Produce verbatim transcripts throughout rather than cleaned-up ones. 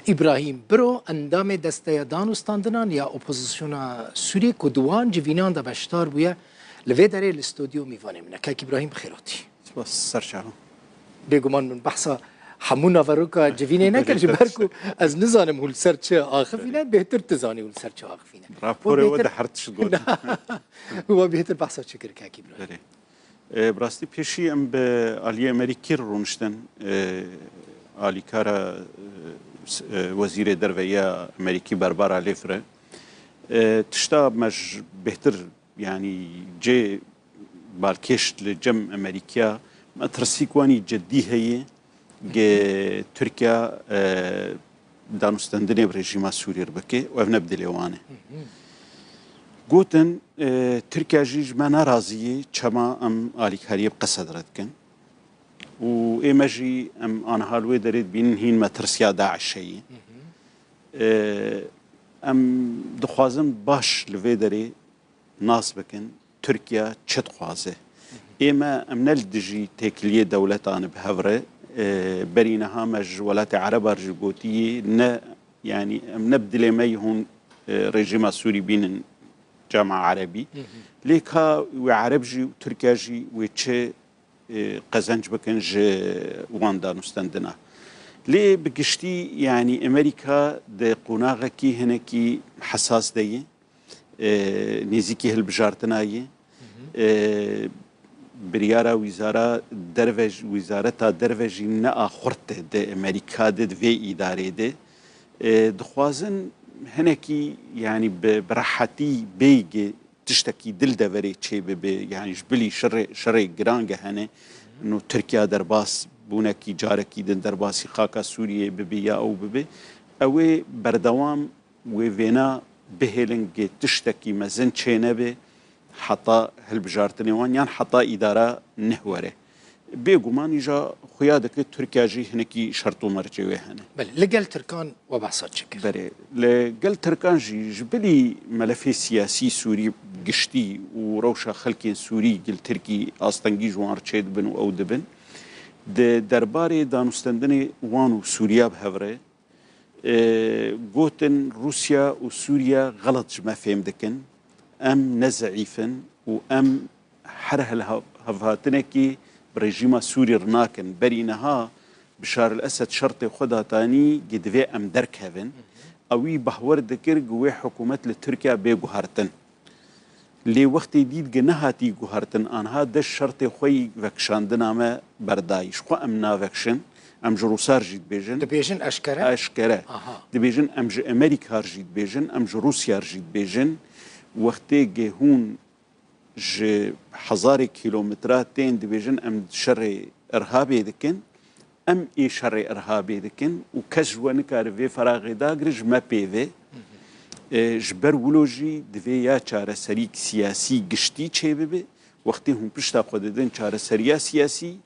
Îbrahîm Biro, endamê Desteya Danûstandinan ya Opozisyona Sûriyê ku di wan civînan de beşdar bûye, li vê derê li stûdyo mîvanê min e. Kek Îbrahîm, bi xêr hatî. Spas, ser çavan. Bêguman min behsa hemû naveroka civînê nekin, ji ber ku ez nizanim hûn li ser çi axivîne, bêhtir tu zanî hûn li ser çi axivîne. Raporê we de her tişt got. We bêhtir behsa çi kir, Kek Îbrahîm? Belê. E, bi rastî pêşî em bi aliyê Amerîkî re rûniştin, e, alîkara, e, s-, e, wezîrê derve ya Amerîkî Barbara Leaf re. E, tişta me ji bêhtir, yanî cê balkêş li cem Amerîkiya, me tirsîk wanî cidî heye, ge Tirkiya, e, danûstendinê bi rejîma Sûriyê re bike û ev ne bi dilê wan e. Gotin, e, Tirkiya jî ji me nerazî ye, çema em alîkariyê bi Qesed re dikin. Û ê me jî em aniha li wê derê dibînin hîn metirsiya DAIŞê ye. E, em dixwazin baş li vê derê nas bikin. Tirkiye çi dixwaze? Ê me, em ne li dijî têkiliyê dewletan e bi hev re. E, berî niha me ji welatê Ereban jî gotiye, ne, yanî em ne bi dilê me yê hûn, e, rejîma Sûrî bînin Cama Erebî. Lê ka wê Ereb jî û Tirkiye jî wê çi, e, qezenc bikin ji wan danûstendina? Lê bi giştî, yanî Amerîka di qonaxekî hinekî hesas de ye. E, nêzîkî hilbijartina yê. E, biryara wîzara derve, wîzareta derve jî ne a xurt e di Amerîka de, di vê îdarê de. E, dixwazin hinekî, yanî bi, bi rehetî bêyî tiştekî di li deverê çê bibe, yanî ji bilî şerê, şerê giran ge hene, no Tirkiya derbas bûnekî carekî din derbasî xaka Sûriyê bibe ya ew bibe, ew ê berdewam wê vêna bihêlin ge tiştekî mezin çênebe heta hilbijartinê wan yan heta îdara neh were. Bêguman îja xuya dike Tirkiye jî hinekî şert û mercê wê hene. Belê, li gel Tirkan we behsa çi kir? Belê, li gel Tirkan jî ji bilî melefê siyasî Sûrî giştî û rewşa xelkên Sûrî gil Tirkî astengî ji wan re çêdibin û ew dibin. Di derbarê danûstendinê wan û Sûriya bi hev re, e, gotin Rûsya û Sûriya xelet ji me fêm dikin. Em ne zeîf in û em her hilhev-, hevhatinekî bi rejîma Sûrî re nakin. Berî niha Bişar el Esed şertê xwe datanî, gi divê em derkevin. Ewî bahwer dikir gi wê hikûmet li Tirkiya bê guhertin. Lê wextê dît gi nehatî guhertin, anha deş şertê xwe yî vekişandina me berdayî. Ji xwe em navekişin, em ji Rûsar jî dibêjin. Dibêjin eşkere? Eşkere. Aha. Dibêjin em ji Amerîkar jî dibêjin, em ji Rûsyar jî dibêjin. Wextê gi hûn ji hezarê kîlometra tên dibêjin em şerê Irhabê dikin, em ê şerê Irhabê dikin û kes ji we nikare vê feraxê dagire ji me pê ve. E, ji ber wilo jî divê ya çareserîk siyasî giştî çêbibe. Wextê hûn pişta xwe didin çareseriya siyasî,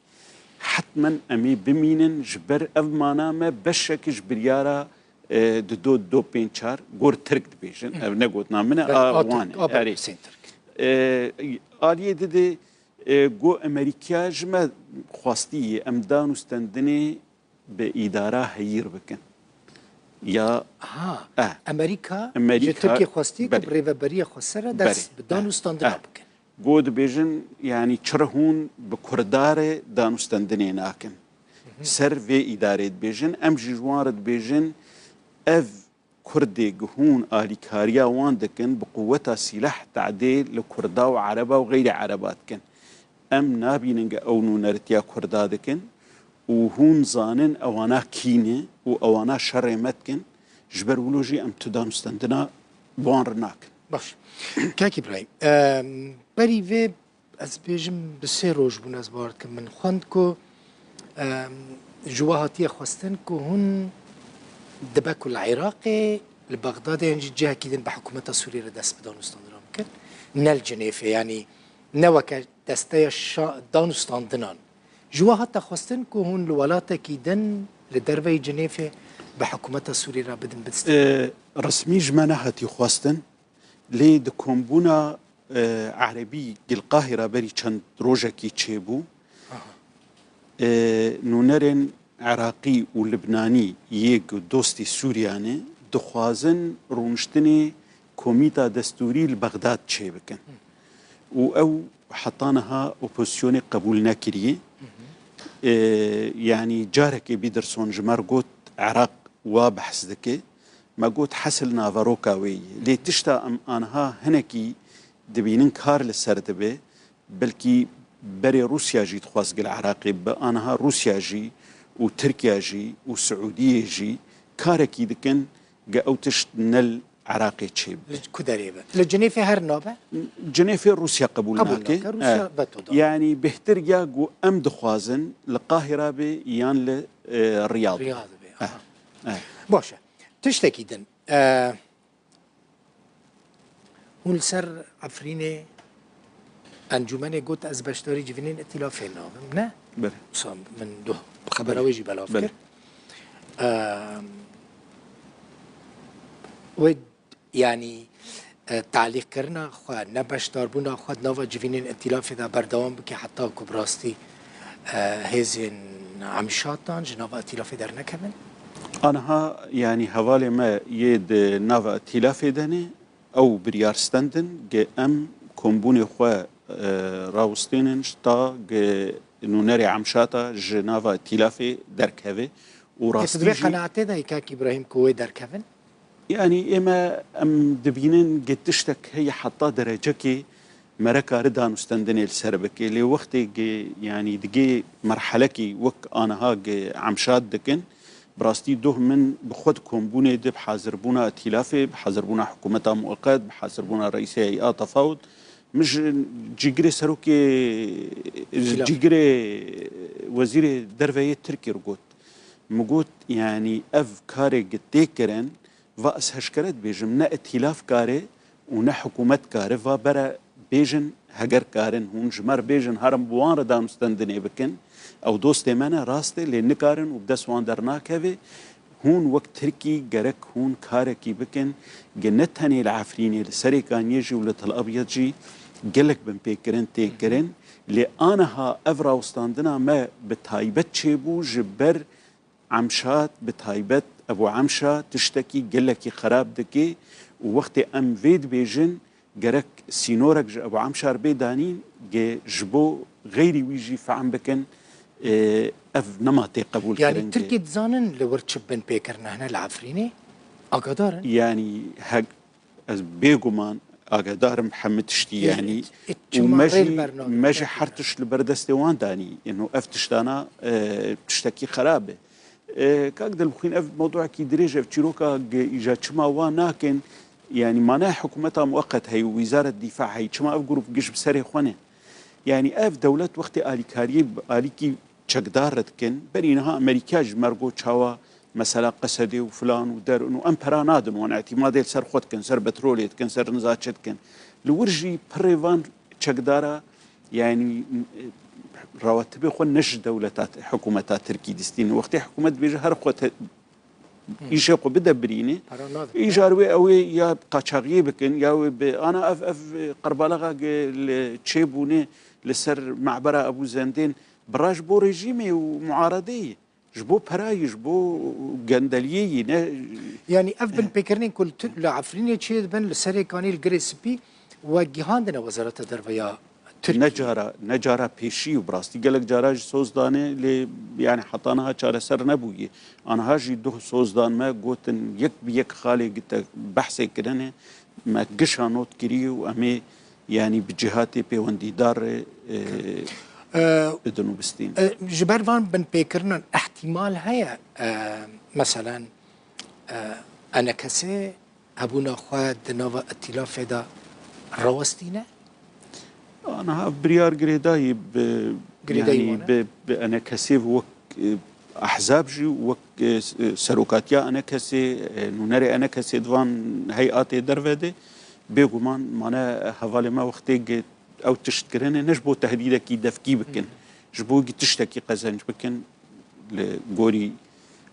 hetmen em ê bimînin, ji ber ev mana me beşek ji biryara, e, dido, dido pênc çar, gor Tirk dibêjin. Ev ne gotina min e, a wan e. Erê. E, aliyê dide, e, got Amerîkiya ji me xwestiye em danûstendinê bi îdara heyîr bikin. Ya, ha, eh, Amerîka ji Tirkiye xwestiye ku bi rêveberiya xwesere dest bi danûstandina bikin. Got dibêjin, yanî çira hûn bi Kurda re danûstendinê nakin. Ser vê îdarê dibêjin, em jî ji wan re dibêjin, ev Kurdê gi hûn alîkariya wan dikin, bi quweta sîleh tedê li Kurda û Ereba û xeyrê Ereba dikin. Em nabînin ge ew nûneritiya Kurda dikin û hûn zanin ewana kî ne û ewana şerê me dikin, ji ber wilo jî em tu danûstendina bi wan re nakin. Baş. Kak Îbrahîm, em, berî vê ez bêjim bi sê roj bûn ez bawer dikim. Min xwend ku, em, ji we hatiye xwestin ku hûn dibe ku li Iraqê, li Bexdadê yan jî cihekî din bi hikûmeta Sûriyê re dest bi danûstandinan bikin. Ne li Cinêfê, yanî ne weke desteya şa-, danûstandinan. Ji we hate xwestin ku hûn li welatekî din li derveyî Cinêfê bi hikûmeta Sûriyê re bidin bidistin? E, resmî ji me nehatî xwestin. Lê di kombûna, e, Erebî gil Qahira berî çend rojekî çêbû. Aha. E, nûnerên Iraqî û Libnanî yê ku dostî Sûriya ne, dixwazin rûniştinê komîta destûrî li Bexdad çêbikin. Û ew heta niha opozîsyonê qebûl nekiriye. Ee, yanî carekê Biderson ji me re got, Iraq wa behs dike. Me got, hesil naveroka wê ye. Lê tişta em aniha hinekî dibînin kar li ser dibe, belkî berê Rûsya jî dixwest gel Iraqê bibe, aniha Rûsya jî û Tirkiye jî û Siûdiyê jî karekî dikin ge ew tişt ne li Iraqê çêbibe. Li ku derê be? Li Cinêfê her nabe? Cinêfê Rûsya qebûl Qebûl nake. nake, Rûsya Eh, veto da. Yanî bêhtir ya ku em dixwazin li Qahira be yan li, eh, Riyad be. Riyad be, Eh, aha. eh. Baş e. Tiştekî din. Eh, Hûn li ser Efrînê encûmenê got, ez beşdarî civînên îtîlafê nabim, ne? Belê. Wisa min duh xebera Belê. wê jî belav Belê. kir. Ehm, wê, yanî, e, talîqkirina xwe, nebeşdarbûna xwe di nava civînên îtîlafê de berdewam bike heta ku bi rastî, e, hêzên Emşatan ji nava îtîlafê dernekevin? Aniha, yanî hevalê me yê di nava îtîlafê de ne, ew biryar stendin ge em kombûnê xwe, e, rawistênin ji ta ge nûnerê Emşata ji nava îtîlafê derkeve û Ê, tu rastî divê jî qenaetê de yî, kak Îbrahîm, ku wê derkevin? Yanî ême em dibînin ge tiştek heye heta derecekê me re kare danûstendinê li ser bike. Lê wextê ge, yanî digê merhelekî wek aniha ge Emşat dikin, bi rastî doh min bi xwe di kombûnê de bi hazirbûna îtîlafê, bi hazirbûna hikûmeta muweqet, bi hazirbûna reîsê hey'a tefawut, min ji cîgirê serokê, Îtîlaf. cîgirê wezîrê derve yê Tirkî re got. Min got, yanî ev karê ge tê kirin, va ez heşkere dibêjim, ne îtîlaf kare û ne hikûmet kare, va bere bêjin heger karin hûn ji me re bêjin herin bi wan re danûstendinê bikin. Ew dostê me ne, rast e, lê nikarin û bi dest wan dernakeve. Hûn wek Tirkî gerek hûn karekî bikin, ge ne tenê li Efrînê, li Serêkaniyê jî û li Tel Abyad jî gelek binpêkirin tê kirin. Lê aniha ev rawestandina me bi taybet çêbû ji ber Emşat, bi taybet Ebû Emşa tiştekî gelekî xerab dike û wextê em vê dibêjin, gerek sînorek ji Ebû Emşar bê danîn, ge ji bo xeyrî wî jî fehm bikin, e, ev nema tê qebûl Yanî kirin ge Tirkî dizanin li wir çi binpêkirine hene li Efrînê? Agadar in? Yanî hek-, ez bêguman agadar im hemî tiştî, Ê, yanî ê, û çima me rê jî, li ber nake, me jî her tişt li ber destê wan danî. Ino ev tiştana, e, tiştekî xerab e. E, kak Dilbixwîn, ev mewduekî dirêj e, ev çîroka ge îja çima wan nakin, yanî manaya hikûmeta muweqet heye û wîzaret dîfa heye, çima ev grûp giş bi serê xwe ne? Yanî ev dewlet wextê alîkariyê bi alîkî çekdar re dikin, berî niha Amerîka jî me re got çawa mesela Qesedê û filan û der û em pera nadin wan, îtîmadê li ser xwe dikin, ser petrolê dikin, ser niza çi dikin. Li wir jî pirê van çekdara, yanî, rawatibê xwe ne ji dewleta, hikûmeta Tirkî distînin. Wextê hikûmet dibêje her xwe te-, Hmm. îşê xwe bide birînê. Para nadin. Îjar wê ew ê ya qaçaxiyê bikin, ya wê bi, ana ev, ev qerbalaxa ge li çêbûnê li ser mebera Ebû Zendên, bira ji bo rejîmê û muaredeyê, ji bo perayê, ji bo gendeliyê yî, ne? Yanî ev binpêkirinên ku li Tir-, li Efrînê çê dibin, li Serêkanî, li Girê Spî, we gihandine Wezareta Derve ya Tirkiyê. Ne cara, ne cara pêşî û bi rastî gelek cara jî soz dane, lê yanî heta niha çareser nebûye. Aniha jî duh soz dan me, gotin yek bi yek xalê gi te behsê kirine, me gişa not kiriye û em ê yanî bi cîhatê pêwendîdar re, e, Ee, bidin û bistînin. E, ji ber van binpêkirinan ihtimal heye, e, meselen, e, enekesê hebûna xwe di nava îtîlafê de rawestîne? Aniha biryar girêdayî bi, Girêdayî yanî wan e? bi, bi enekesê wek, e, ehzab jî wek, e, s-, e, serokatiya enekesê, e, nûnerê enekesê di van heyatê derve de bêguman mane hevalê me wextê ge ew tişt kirine ne ji bo tehdîdekî devkî bikin, ji bo gi tiştekî qezenc bikin, li gorî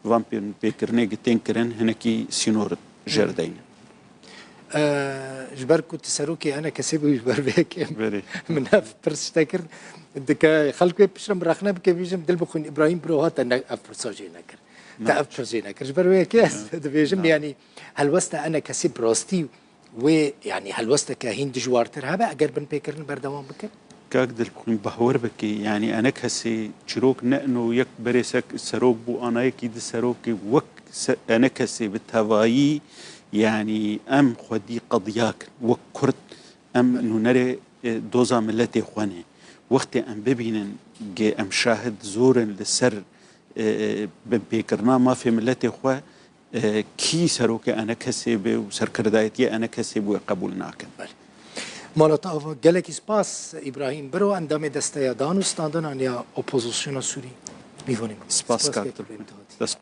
van pê-, pêkirinê gi tên kirin hinekî sînor jêr deynin. Ee, ji ber ku tu serokê ENKSê bû, ji ber vê yekê Berê. min ev pirs te kir. Dike xelk wê piştre min rexne bike, bêjim Dilbixwîn Îbrahîm Biro hate ne, ev pirsa jê nekir. Te ev pirs jê nekir. Ji ber wê yekê ez dibêjim, yanî helwesta ENKSê bi rastî wê, yanî helwesteke hîn dijwartir hebe eger binpêkirin berdewam bikin? Kak Dilbixwîn, bawer bike, yanî ENKSê çîrok ne ino yek berê sek-, serok bû, ana yekî di serokê, wek se-, ENKSê bi tevayî, yanî em xwedî qediya kin. Wek Kurd em nûnerê, e, doza miletê xwe ne. Wextê em bibînin ge em şahid zor in li ser, e, e, binpêkirina mafê miletê xwe, e, kî serokê ENKSê be û serkirdayetiyê ENKSê bû, wê qebûl nakin. Mala te ava, gelekî spas Îbrahîm Biro, endamê Desteya Dan û Standinan ya Opozisyona Sûrî, mîvanê me. Spas Spas kak kek Dilbixwîn. Îbrahîm Tahatî. Dest